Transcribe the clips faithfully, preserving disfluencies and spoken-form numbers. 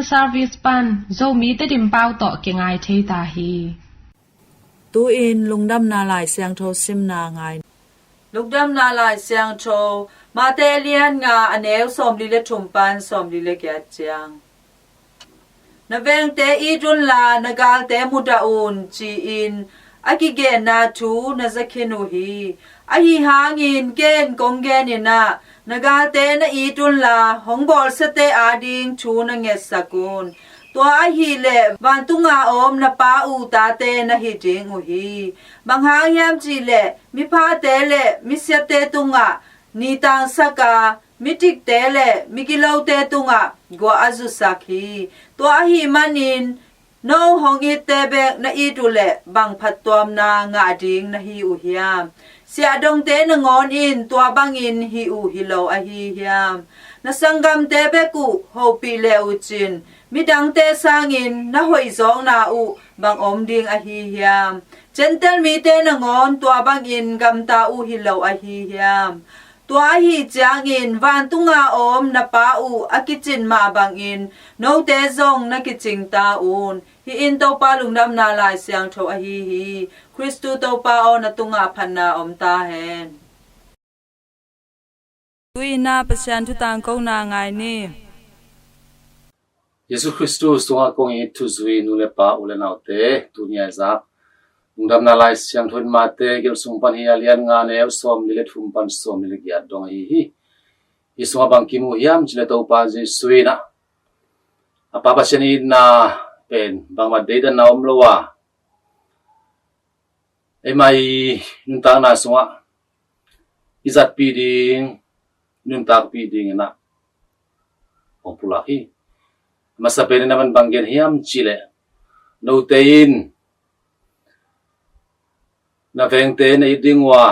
Service pan Zomi Tedim pau tawh kingai thei ta hi. Tu-in Lungdamna Lai Siangtho simna ngai. Lungdamna Lai Siangtho, Mate a lian nga, a neu sawmli le thum pan sawmli le giat ciang. Na vengte it unla, na galte mudah un, ci-in a kigenna thu na za khin uh hi. Ahi hangin ken kong genin ah, na galte na it unla, hong bawlsiate ading thu na ngetsak un. Tua ahih leh vantunga om na Pa uh tate na hi ding uh hi. Bang hang hiam cih leh miphate le misiate tungah ni tangsak a, mitikte le migilote tungah guah a zusak hi. Tua ahih manin no hong itte bek na it uh leh bang phattuamna ngah ding na hi uh hiam? Siahdongte nangawn in tua bangin hih uh hi lo ahi hiam? Na sanggamte bek uh hopih le uh cin, midangte sangin na hoihzawkna uh bang om ding ahi hiam? Gentile mite nangawn tua bangin gamta uh hi lo ahi hiam? Tua ahi ciangin vantunga om na Pa uh a kicin mah bangin note zong na kicing ta un. Hih in Topa Lungdamna Lai Siangtho ahi hi. Khristu Topa aw, na tungah phatna om ta hen. Tu-in ah Pasian thu tangkona ngai ni. Jesu Khristu sungah kong it thuzui nu le pa, u le naute, tuni a zak Lungdamna Lai Siangtho in Mate gelh sung pan hi a, lian nga, neu sawmli le thum pan sawmli le giat dong ahi hi. Hih sungah bang kimu hiam cih leh Topa Jesu in ah, a Pa Pasian itna pen bangmah deidanna om lo a, eimah i nuntakna sungah i zatpih ding, i nuntakpih dingin ah hong pulak hi. A masa pen in a man bang gen hiam cih leh, note in na vengte na it ding uh a,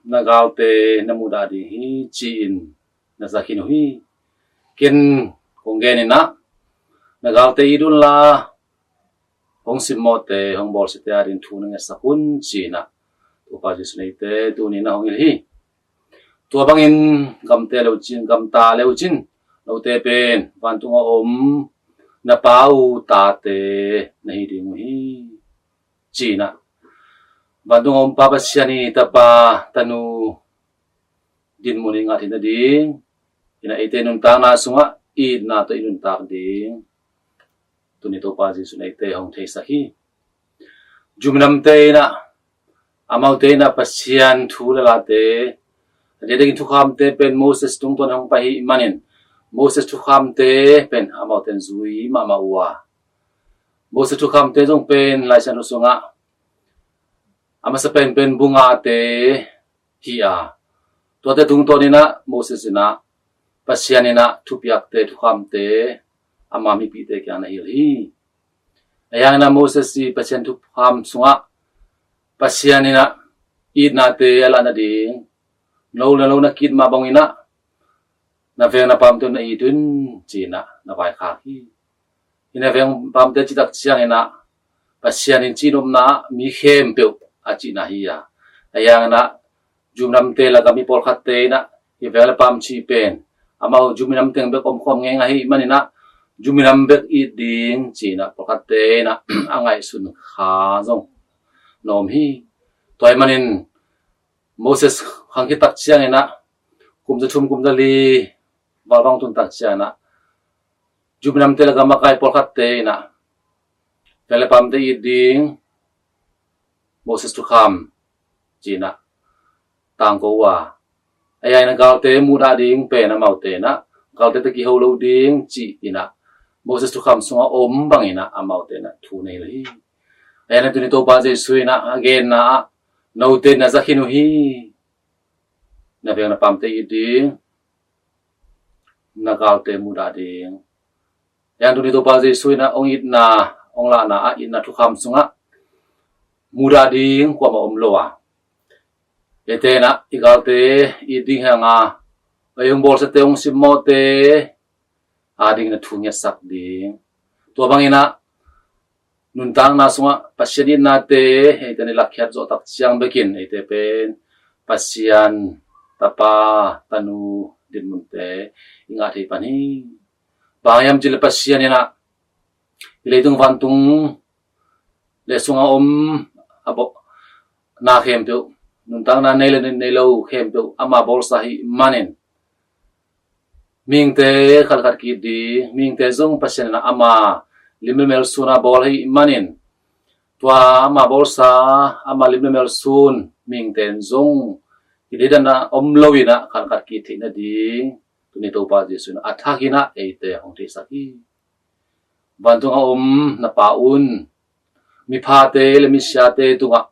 na galte na mudah ding hi, ci-in na za khin uh hi. Ken kong genin ah, na galte it unla, hong simmawhte, hong bawlsiate ading thu na ngetsak un, ci-in ah Topa Jesu in eite tuni-in ah hong hilh hi. Tua bangin gamte le uh cin, gamta le uh cin, note pen vantung a om na Pa uh tate na hi ding uh hi, ci-in ah vantung a om Pa Pasian i tapa, tanu dinmun i ngah theih nading in ah eite nuntakna sungah itna tawh i nuntak ding tuni Topa Jesu in eite hong theisak hi. Juminamte in ah, amaute in ah Pasian thu le late, a diakdiakin thukhamte pen Moses tungtawn hong pai ahih manin, Moses thukhamte pen amaute in zui mahmah uh a, Moses thukhamte zong pen Lai Siangtho sungah a masa penpen bu ngate hi a, tuate tungtawn in ah Moses in ah Pasian in ah thupiakte, thukhamte ama mipihte kiang na hilh hi. Ahi hangin ah Moses i Pasian thukham sungah Pasian in ah itnate a lah nading, no le no na ki-it mah bangin ah na veng na pamte na it un, ci-in ah na vaikhak hi. Hih na veng pamte cih tak ciangin ah Pasian in cihnopna ah mi khempeuh a cihna hi a, ahi hangin ah juminamte lakah mi pawlkhatte in ah hih veng le pam cih pen amau juminam teng bek omkhawm ngei ahih manin ah juminam bek it ding, ci-in ah pawlkhatte in ah a ngaihsun kha zong na om hi. Tua ahih manin Moses khang khit tak ciangin ah, kum za thum, kum za li val bang tun tak ciangin ah, juminamte lakah makai pawlkhatte in ah veng le pamte it ding, Moses thukham, ci-in ah tangko uh a, ahi hangin ah galte mudah ding pen amaute in ah galte tawh kiho lo ding, ci-in ah Moses thukham sungah om bangin ah amaute in ah thu na hilh hi. Ahi hangin ah tuni Topa Jesu in ah a genna ah, note na za khin uh hi. Na veng na pamte it ding, na galte mudah ding. Ahi hangin tuni Topa Jesu in ah hong itna, hong lahna ah itna thukham sungah mudah ding kuamah om lo a, eite in ah i galte it ding hi hang a, ei hong bawlsiate, hong simmawhte adingin ah thu ngetsak ding. Tua bangin ah nuntakna sungah Pasian itnate eite in i lakkhiat zawh tak ciang bekin eite pen Pasian tapa, tanu dinmunte i ngah thei pan hi. Bang hiam cih leh Pasian in ah Hih leitung vantung le sungah om a bawh na khempeuh, nuntakna nei le nei lo khempeuh ama bawlsa ahih manin, mihingte khatkhat ki-it ding, mihingte zong Pasian in ama lim le mel suna bawl ahih manin, tua ama bawlsa, ama lim le mel sun mihingte in zong i deidanna om loin ah khatkhat ki-it theih nading tuni Topa Jesuh in a thak in ah eite hong theisak hi. Vantung a om na Pa un, miphate le misiate tungah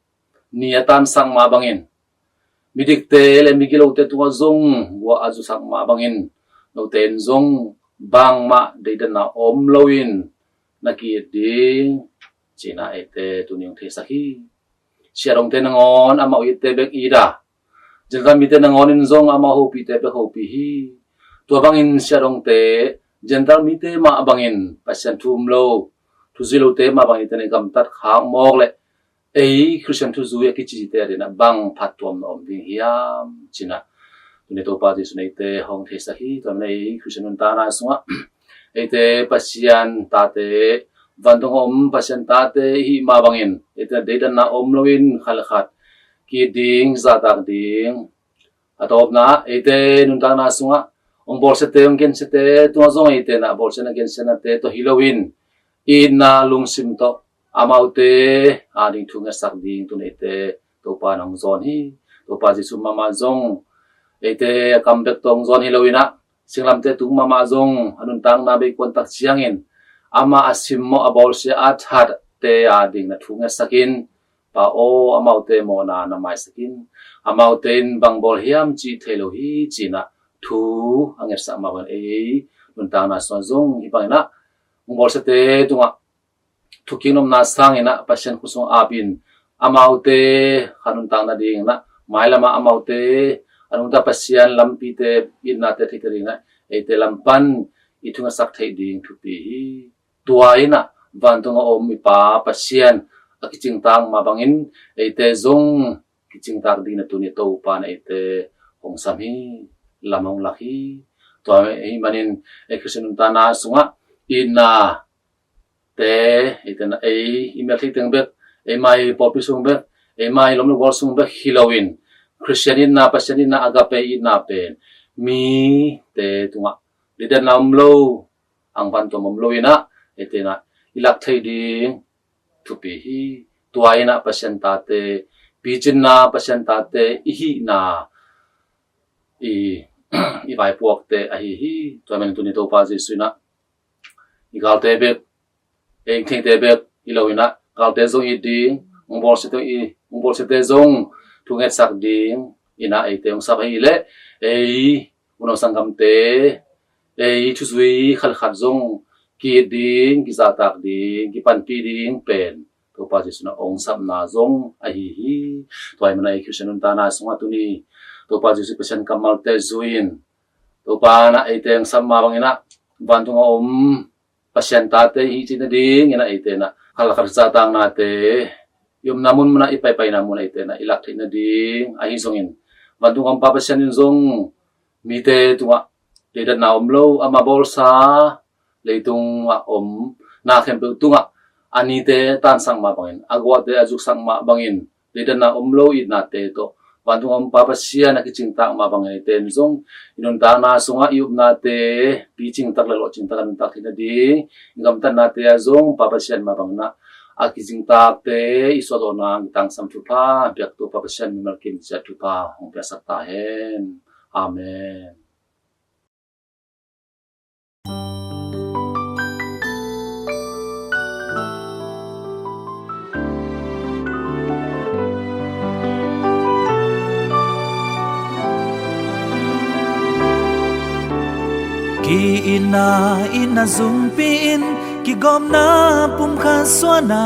ni a tansak mah bangin, midikte le migilote tungah zong gua a zusak mah bangin, note in zong bangmah deidanna om loin na ki-it ding, ci-in ah eite tuni hong theisak hi. Siahdongte nangawn amau itte bek it a, Gentile mite nangawn in zong amau hopihte bek hopih hi. Tua bangin siahdongte, Gentile mite mah bangin Pasian thu um lo, thuzui lote mah bangin eite in i gamtat khak mawk leh, ei Khristian thuzui a kicite adingin ah bang phattuamna om ding hiam, ci-in ah tuni Topa Jesuh in eite hong theisak hi. Tua manin ei Khristian nuntakna sungah eite Pasian tate, vantung a om Pasian tate i hih mah bangin eite in ah deidanna om loin khatkhat ki-it ding, zahtak ding. A tawpna, eite nuntakna sungah hong bawlsiate, hong gensiate tungah zong eite in ah bawlsiatna gensiatnate tawh hi loin, itna lungsim tawh amaute ading thu ngetsak ding tuni eite Topa in hong zawn hi. Topa Jesuh mahmah zong eite a kam bek tawh hong zawn hi loin ah, singlamteh tung mahmah zong a nuntakna bei kuantak ciangin, amah a simmawh, a bawlsia, a thatte ading na thu ngetsak in, Pa aw, amaute mawhna na maisak in, amaute in bang bawl hiam cih thei lo hi, ci-in ah thu a ngetsak mah bangin ei nuntakna sungah zong hih bangin ah hong bawlsiate tungah thukik nopna sangin ah Pasian khut sungah apin, amaute kha nuntak nadingin ah, mailamah amaute a nungta Pasian lampite, itnate theih theih dingin ah eite lam pan i thu ngetsak theih ding thupi hi. Tua in ah vantung a om i Pa Pasian a kicingtak mah bangin eite zong kicingtak dingin ah tuni Topa in eite hong sam hi, lam hong lak hi. Tua ahih manin ei Khristian nuntakna sungah itna te, eite in ah ei i meltheih teng bek, eima i pawlpi sung bek, eima i lawm le gual sung bek hi loin, Khristian itna, Pasian itna, agape itna pen mite tungah deidanna om lo, angvan tuam om loin ah eite in ah i lak theih ding thupi hi. Tua in ah Pasian tate, picinna Pasian tate i hihna i, i vaipuakte ahi hi. Tua manin tuni Topa Jesuh in ah i galte bek, ei theite bek hi loin ah, galte zong it ding, hong bawlsiate i, hong bawlsiate zong thu ngetsak dingin ah eite hong sap ahih leh, ei unau sanggamte, ei thuzui khatkhat zong ki-it ding, kizahtak ding, kipanpih ding pen Topa Jesuh in ah hong sapna zong ahi hi. Tua ahih manin ei Khristian nuntakna sungah tuni Topa Jesuh Pasian kammalte zui-in, Topa in ah eite hong sap mah bangin ah vantung a om Pasian tate i hih cih nadingin ah eite in ah khatkhat zahtaknate, i omna mun, mun ah, i paipaina mun ah eite in ah i lak theih nading ahi zongin, vantung a om Pa Pasian in zong mite tungah deidanna om lo, ama bawlsa, leitung a om na khempeuh tungah a nite tansak mah bangin, a guahte a zuksak mah bangin, deidanna om lo itnate tawh vantung a om Pa Pasian a kicingtak mah bangin eite in zong i nuntakna sungah i upnate picingtak le lawhcingtak a nuntak theih nading, i gamtatnate ah zong Pa Pasian mah bangin ah a kicingtakte i suahzawhna i tangsam thupha piaktu Pa Pasian mimal kim ciat thupha hong piaksak ta hen. Amen. Ki-itna in a zumpi in, kigawmna pumkhat suahna,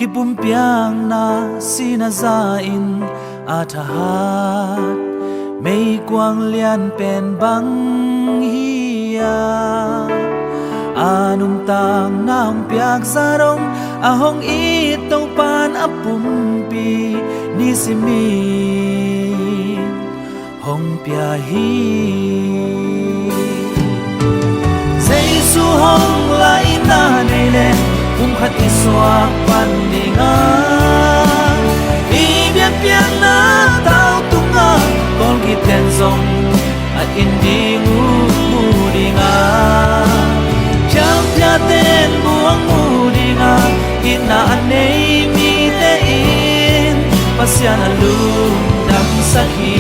kipumpiakna sihna za in a thahat meikuang lian pen bang hiam? A nuntakna hong piak zah dong a hong it Topa'n a pumpi nisimin hong pia hi. Jesu hong laina nei Khat i suak pan ding a, i biakpiakna tau tung a, Kawlgih ten zong a in ding uh mu ding a, Phialphia ten buang mu ding a, itna a nei mite in Pasian a lungdamsak hi.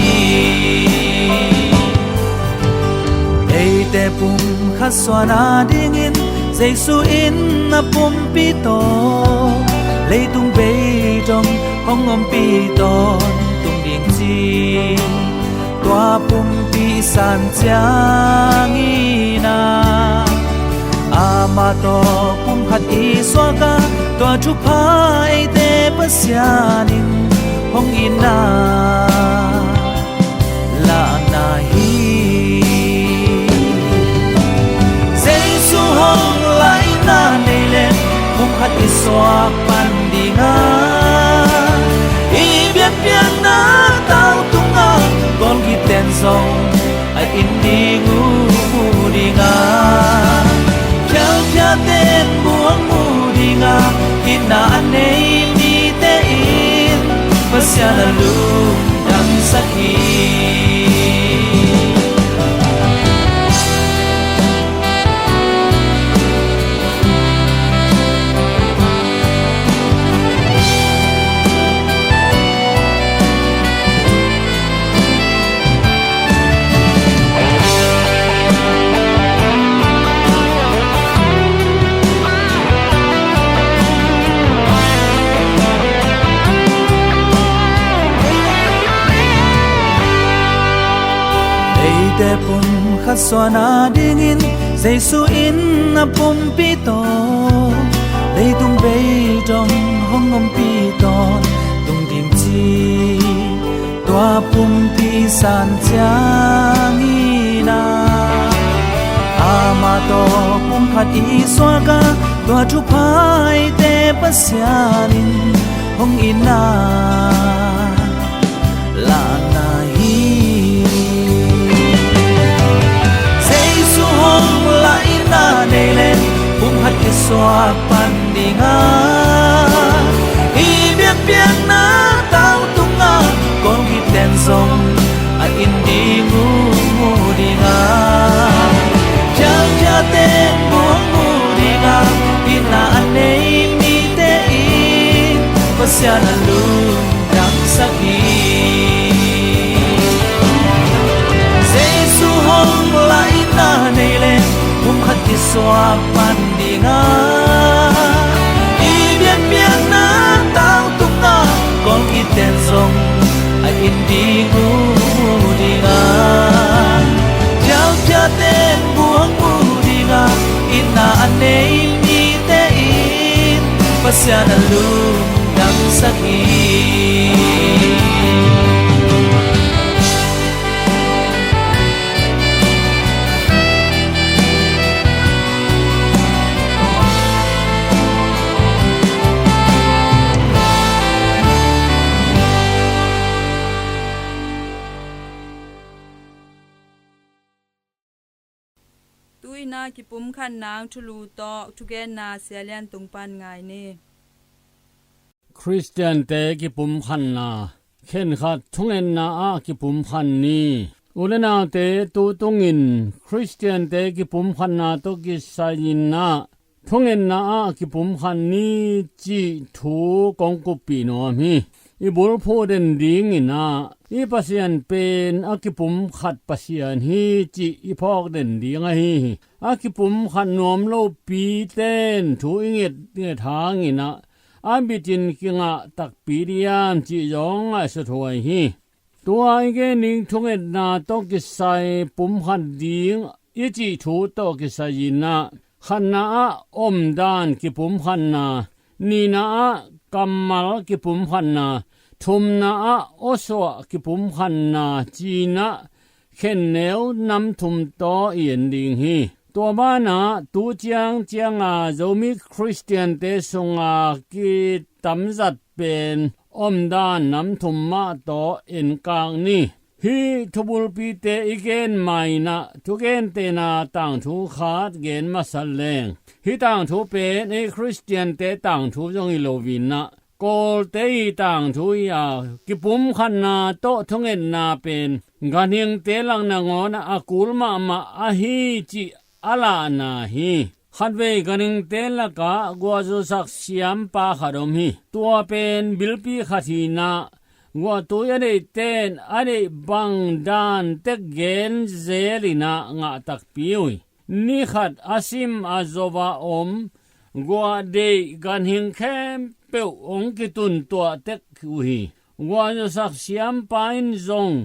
Eite pumkhat suan a dingin Jesu in a pumpi tawh leitung beidong hong ompih tawntung ding ci, tua pumpi san ciangin a, amah tawh pumkhat i suak a, tua thupha eite Pasian in hong itna lakna hi. Jesu hong laina nei le pumkhat i suak pan ding a, i biakpiakna tau tung a, Kawlgih ten zong a in ding uh mu ding a, Phialphia ten buang mu ding a, itna a nei mite in Pasian a lungdamsak hi. Eite pumkhat suan a dingin Jesu in a pumpi tawh leitung beidong hong ompih tawntung ding ci, tua pumpi san ciangin a, amah tawh pumkhat i suak a, tua thupha eite Pasian in hong itna lakna hi. Jesu hong laina nei le pumkhat i suak pan ding a, i biakpiakna tau tung a, Kawlgih ten zong a in ding uh mu ding a, Phialphia ten buang mu ding a, itna a nei mite in Pasian a lungdamsak hi. Jesu hong laina nei le pumkhat i suak pan ding a, i biakpiakna tau tung a, Kawlgih ten zong a in ding uh mu ding a, Phialphia ten buang mu ding a, itna a nei mite in Pasian a lungdamsak hi. Tu-in a kipumkhatna thulu tawh thugenna Sia Lian Tung pan ngai ni. Khristiante kipumkhatna. Khenkhat thungetna ah kipumkhat ni. U le naute, tu tungin Khristiante kipumkhatna tawh kisai-in ah thungetna ah kipumkhat ni cih thu kong kuppih nuam hi. I bulphuh den dingin ah i Pasian pen a kipumkhat Pasian hi cih i phawk den ding ahi hi. A kipumkhat nuam lopi ten thu i ngetnget hangin ah a bitin kingah takpi diam cih zong ngaihsut huai hi. Tua i gen ding thungetna tawh kisai pumkhat ding i cih thu tawh kisai-in ah, khatna ah omdan kipumkhatna, nihna ah kammal kipumkhatna, thumna ah awsuah kipumkhatna ci-in ah khenneu nam thum tawh i en ding hi. Tua banah tu ciang cianga Zomi Khristiante sunga kitamzat pen omdan nam thum mah tawh enkak ni. Hih thubulpite i gen ma-in ah thugentehna tangthu khat gen masa leng, hih tangthu pen ei Khristiante tangthu zong hi lo-in ah, Kawlte i tangthu hi a, kipumkhatna tawh thungetna pen ganhingte lak nangawn ah a kul mahmah ahi cih a lahna hi. Khatvei ganhingte lakah guahzusak siampa khat om hi. Tua pen bilpi khat hi-in ah, guahtui a deihte in a deih bang dan tek gen zel-in ah ngah takpi uh hi. Ni khat a sim a zo-a om guah deih ganhing khempeuh hong kitun tuah tek uh hi. Guahzusak siampa in zong,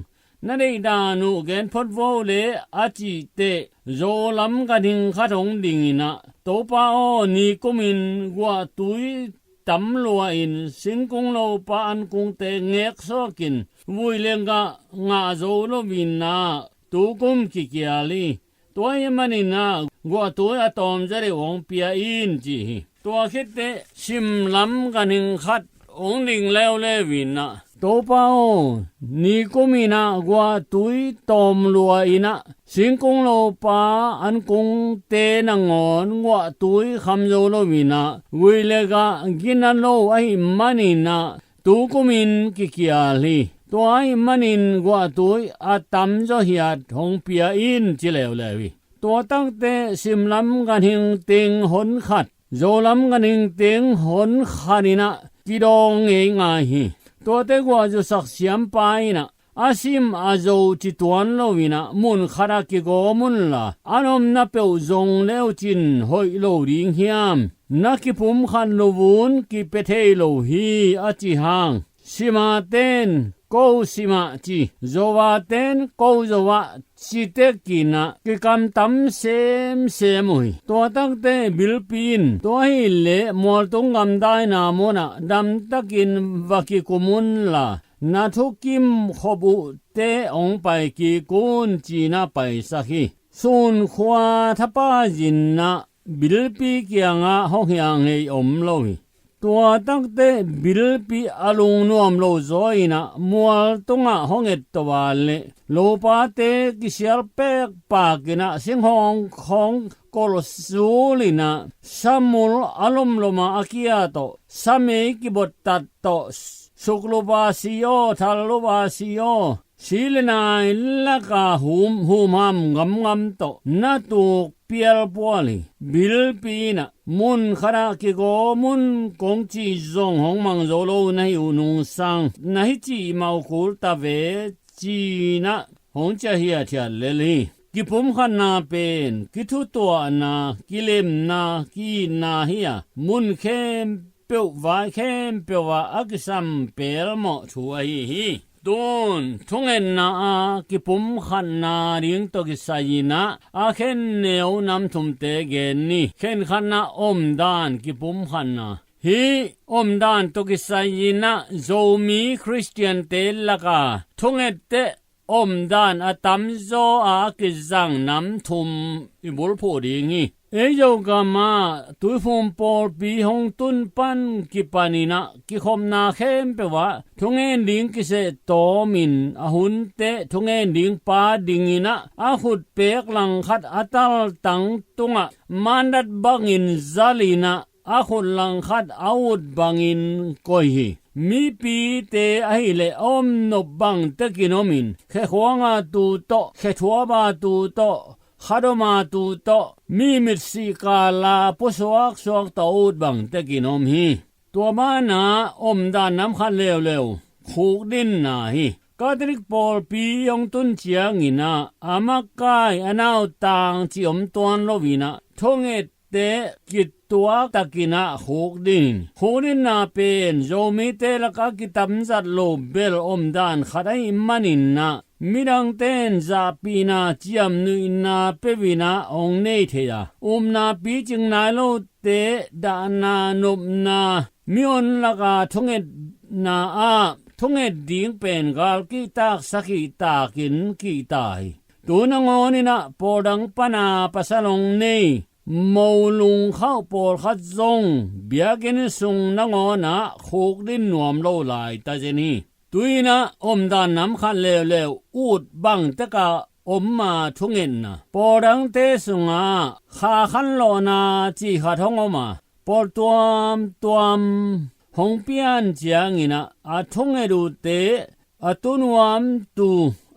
"Na deih dan uh gen phot vo leh," a cih teh, zo lam ganhing khat hong dingin ah, "Topa aw, ni kumin guahtui tam lua-in singkung lopa ankungte ngeksuakin vui le gah ngah zo lo-in ah, tu kum kikial hi. Tua ahih manin ah guahtui a tawmzaw deuh hong pia in," ci hi. Tua khit teh sim lam ganhing khat hong ding leuleu-in ah, "Topa aw, ni kumin ah guahtui tawm lua-in ah singkung lopa ankungte nangawn guahtui kham zo lo-in ah, vui le gah gina lo ahih manin ah, tu kumin kikial hi. Tua ahih manin guahtui a tamzaw hiat hong pia in," ci leuleu hi. Tua takteh sim lam ganhing ting hon khat, zo lam ganhing ting hon khat in ah kidawng ngeingai hi. Tuate guahzusak siampa in ah, "A sim a zo ci tuan lo-in ah, mun khatah kigawm unla, an omna peuh zong le uh cin hoih lo ding hiam? Na kipumkhat lo-un kipia thei lo hi," a cih hang, simate in, "Ko simah," ci, zovate in, "Ko zovah," ci tekin ah kikamtam semsem uh hi. Tua takteh bilpi in, "Tua hileh mualtung gamdaina munah damtakin va kikum unla, na thukim khop uhte hong paikik un," ci-in ah paisak hi. Sunkhua thapa zin-in ah bilpi kiangah hong hiang ngei om lo hi. Tua takteh bilpi a lungnuam lo zaw-in ah mual tungah hong et to-a leh, lopate kisial pekpakin ah singhawng khawng kolh zul-in ah, samul a lomlom a a kia tawh, samei kibottat tawh, suklup a si aw, thallup a si aw, si le nai laka hum, humham gamgam tawh na tuk pialpual hi. Bilpi in ah, "Mun khatah kigawm un," kong cih zong hong mang zo lo na hih uh nungsang, na hih cih mah uh kul ta ve, ci-in ah hong ciah hiathiat lel hi. Kipumkhatna pen kithutuahna, kilemna, ki-itna hi a, mun khempeuh, vai khempeuh ah a kisam pelmawh thu ahi hi. Tun thungetna a kipumkhatna ding tawh kisai-in ah a khenneu nam thumte gen ni. Khenkhatna, omdan kipumkhatna. Hih omdan tawh kisai-in ah Zomi Khristiante laka thungette omdan a tamzaw a kizang nam thum i bulphuh ding hi. Ei Zogam ah Tuiphum pawlpi hong tun pan kipanin ah kikhopna khempeuh ah thungen ding kiseh tawmin, a hunte thungen ding pa dingin ah a khutpek langkhat a taltang tungah mandat bangin zalin ah a khut langkhat a ut bangin koih hi. Mipite ahih leh a omnop bang tekin omin, khe khuanga tu tawh, khe thuaba tu tawh, kha doma tu tawh, mi mitsih kala pusuaksuak tawh a ut bang tekin om hi. Tua banah omdan nam khat leuleu, khukdinna hi. Catholic pawlpi hong tun ciangin ah a makai, a nautang cih om tuan lo-in ah thungette kituak takin ah khukdin. Khukdinna pen Zomite lakah kitamzat lo bel omdan khat ahih manin ah, midangte in zahpihna, ciamnuihna pia-in ah hong nei thei a, upna picing nai lote dahna, nopna, mihon laka thungetna ah thunget ding pen gal kihtak sa kihtakin kihta hi. Tu nangawnin ah pawldang pana pasal hong nei, mo lungkhauh pawlkhat zong biakinn sung nangawn ah khukdin nuam lo lai ta zen hi. Tu-in ah omdan nam khat leuleu ut bang tek a om a thungetna. Pawl dangte sungah kha khanlawhna cih khat hong om a, pawl tuamtuam hong pian ciangin ah a thunget uhte a tu nuam tu,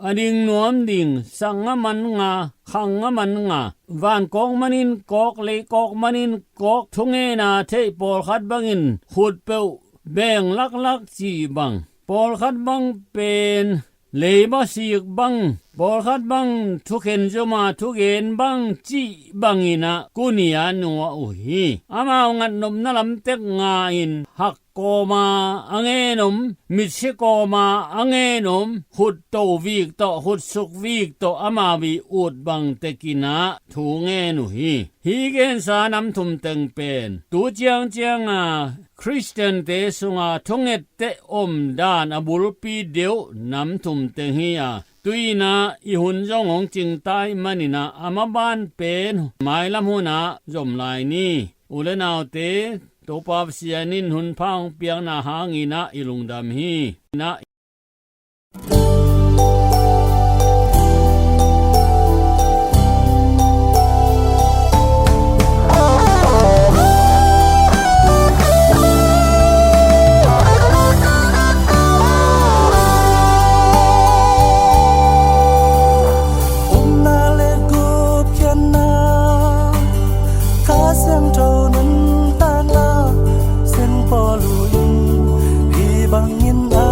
a ding nuam ding, sang a man nga, khang a man nga, van kawk manin kawk, lei kawk manin kawk, thungetna theih pawlkhat bangin khut peuh beng laklak cih bang, pawlkhat bang pen leiba sik bang, pawlkhat bang thukhen zoma thugen bang cih bangin ah kuni a nua uh hi. Amau ngatnopna lam tek nga-in hak kawma a ngen om, mitsi kawma a ngen om, khut to vik tawh, khut suk vik tawh amau i ut bang tekin ah thu ngen uh hi. Hih gensa nam thum teng pen tu ciangciang a Khristiante sunga thunget teh omdan a bulpi deuh nam thum teng hi a, tu-in ah i hun zong hong cingtai manin ah a maban pen mailam hunah zom lai ni. U le naute, Topa Pasian in hun pha hong piakna hangin ah i lungdam hi. Na Upna le gupkhiatna, Kha Siangtho nuntakna, Sian Paul in hih bangin a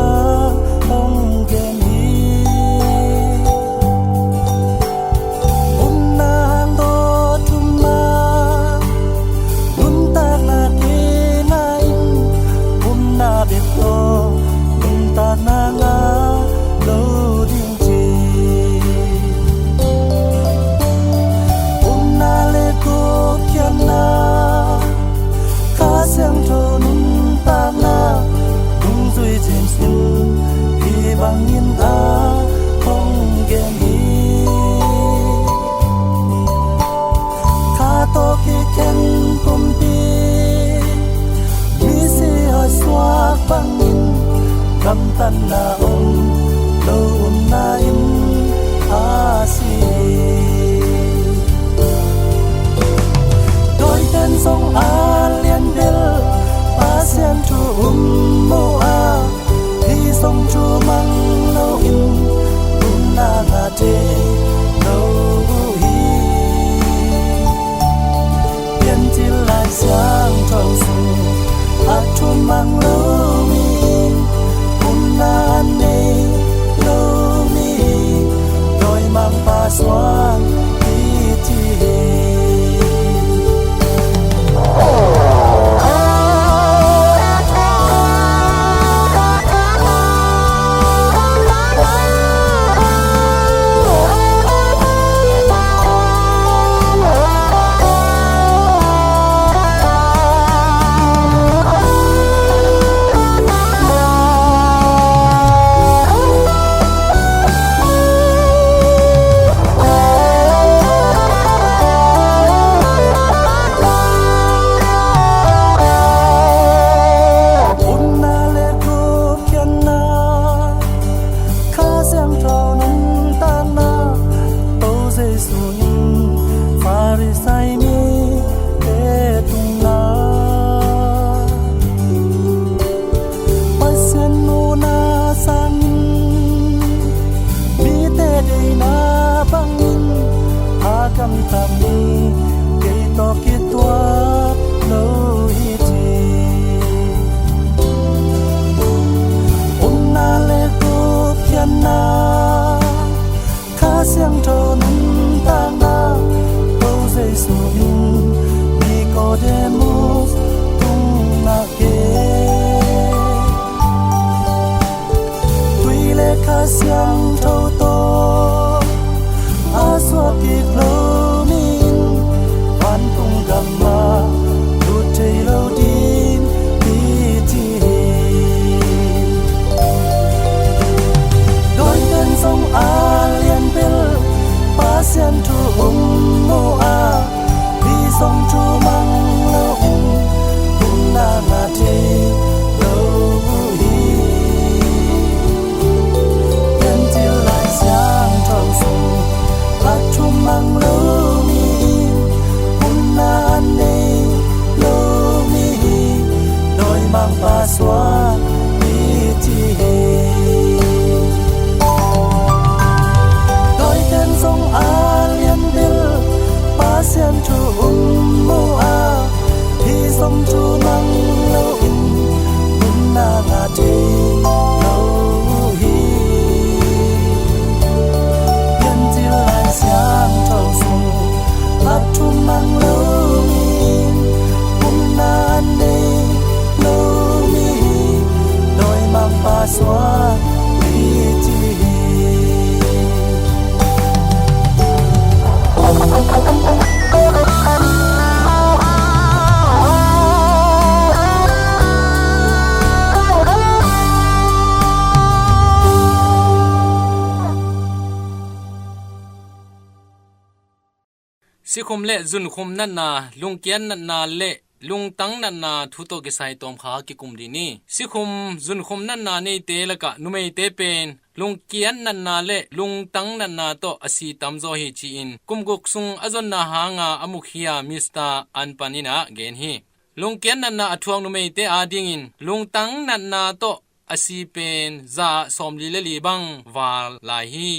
Sikhum le zunkhum natna, lungkiat natna le lungtang natna thu tawh kisai tawmkha kikum dih ni. Sikhum zunkhum natna neite lakah numeite pen lungkiat natna le lungtang natna tawh a si tamzaw hi ci-in kum guk sung a zonna hanga a mukhia Mister Anpan in ah gen hi. Lungkiat natna a thuak numeite adingin lungtang natna tawh a si pen za ah sawmli le li bang val lai hi.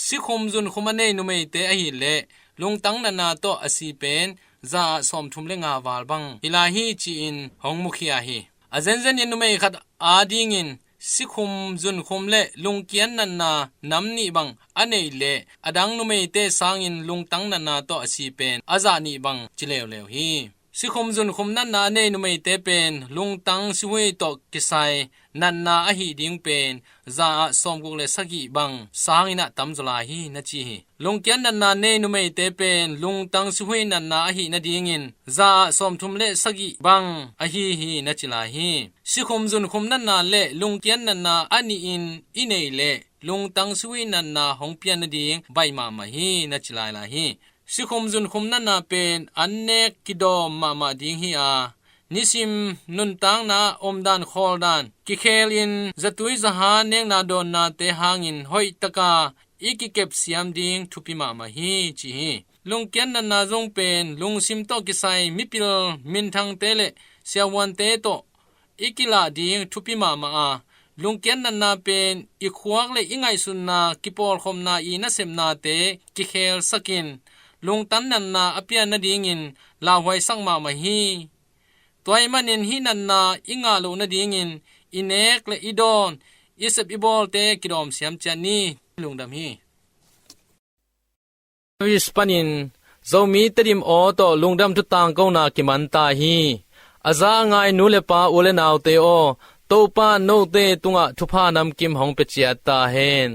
Sikhum zunkhum a nei numeite ahileh lungtang natna tawh a si pen za ah sawmthum le nga val bang hi lai hi ci-in hong mukhia hi. A zenzenin numei khat adingin sikhum zunkhum le lungkiat natna nam nih bang a neih leh a dang numeite sangin lungtang natna tawh a si pen a zah nih bang ci leuleu hi. Sikhum zunkhum natna a nei numeite pen lungtang sihui tawh kisai natna ahi ding pen za ah sawmguk le sagih bang sangin ah tamzaw lai hi na ci hi. Lungkiat natna nei numeite pen lungtang sihui natna ahi nadingin za ah sawmthum le sagih bang ahi hi na ci lai hi. Sikhum zunkhum natna le lungkiat natna a nihin i neih leh lungtang sihui natna hong pian nading baih mahmah hi na ci lai lai hi. Sikhum zunkhum natna pen an nek kidawm mahmah ding hi a, nisim nuntakna omdan khawldan kikhelin zatui zaha nekna dawnnate hangin hoihtaka i kikepsiam ding thupi mahmah hi ci hi. Lungkiat natna zong pen lungsim tawh kisai mipil minthangte le siavuante tawh i kilah ding thupi mahmah a, lungkiat natna pen i khuak le i ngaihsutna kipawlkhopna i nasepnate kikhelsakin lungtang natna a pian nadingin lauhuaisak mahmah hi. Tua ahih manin hih natna i ngah loh nadingin i nek le i dawn, i sep i bawlte kidawm siam ciat ni. Lungdam hi. Paris panin Zomi Tedim aw tawh lungdam thu tangkona kiman ta hi. A za a ngai nu le pa, u le naute aw, Topa note tungah thupha namkim hong pia ciat ta hen.